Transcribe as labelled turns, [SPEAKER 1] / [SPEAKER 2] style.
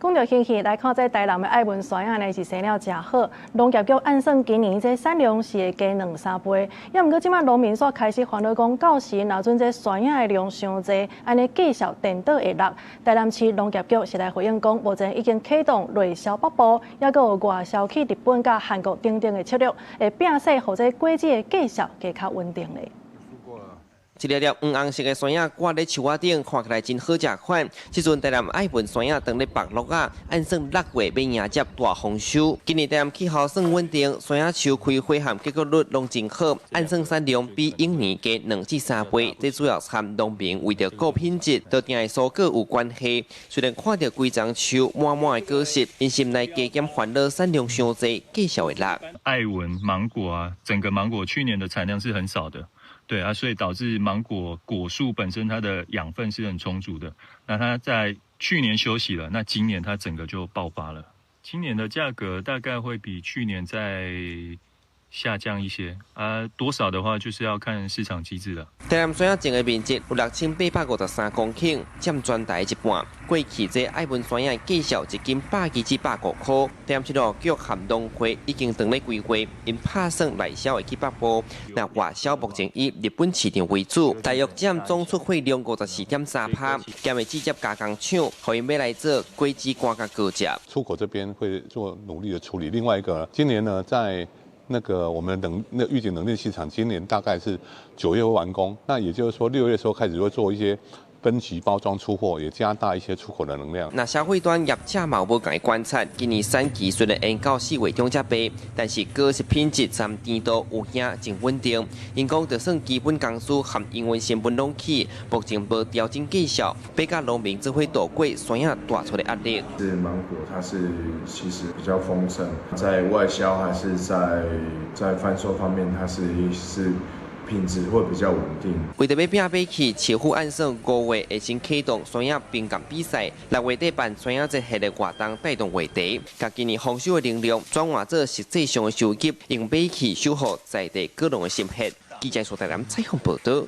[SPEAKER 1] 講著天氣來看，這台南的愛文山仔呢是生了誠好。農業局按算今年這產量是會加兩三倍。也毋過這馬農民煞開始煩惱講，到時若準這山仔的量傷濟，按呢價數顛倒會落。台南市農業局是來回應講，目前已經啟動內銷北部，抑閣有外銷去日本佮韓國等等的策略，會拼勢予這果子的價數加較穩定咧。
[SPEAKER 2] 一粒粒黃紅色的山仔掛咧樹仔頂，看起來真好食款。這陣台南愛文山仔當咧拔落仔，按算六月欲迎接大豐收。今年台南氣候算穩定，山仔樹開花和結果率攏真好，按算產量比往年加兩至三倍。這主要和農民為著顧品質，都定的蔬果有關係。雖然看著規叢樹滿滿的果實，𪜶心內加減煩惱產量傷濟，價數會落。
[SPEAKER 3] 愛文芒果啊，整個芒果去年的產量是很少的。對啊，所以導致芒果果樹本身它的養分是很充足的。那它在去年休息了，那今年它整個就爆發了。今年的價格大概會比去年再下降一些啊，多少的話就是要看市場機制了。
[SPEAKER 2] 台南山仔種的面積有6853公頃，佔全台一半。過去這愛文山仔價數一斤120至150塊。台南市農局和農會已經當咧規劃，𪜶拍算內銷會去北部，那外銷目前以日本市場為主，大約佔總出貨量54.3%。兼會直接加工廠，予𪜶欲來做果子乾佮果汁。
[SPEAKER 4] 出口這邊會做努力的處理。另外一個，今年呢，在那個我們冷那預警冷鏈市場，今年大概是9月會完工，那也就是說6月時候開始會做一些分級包裝出貨，也加大一些出口的能量。
[SPEAKER 2] 那消費端業者嘛無仝觀察，今年產期雖然延到4月中才賣，但是果實品質和甜度有影真穩定。𪜶講就算基本工資和營運成本攏起，目前無調整價數，欲佮農民做伙度過山仔大出的壓力。
[SPEAKER 5] 是芒果，它是其實比較豐盛，在外銷還是在販售方面，它是品質會比較穩定。
[SPEAKER 2] 為著欲拼買氣，市府按算5月會先啟動山仔評鑑比賽，6月底辦山仔節系列活動帶動話題，共今年豐收的能量轉換做實際上的收入，用買氣守護在地果農的心血。記者蘇台南採訪報導。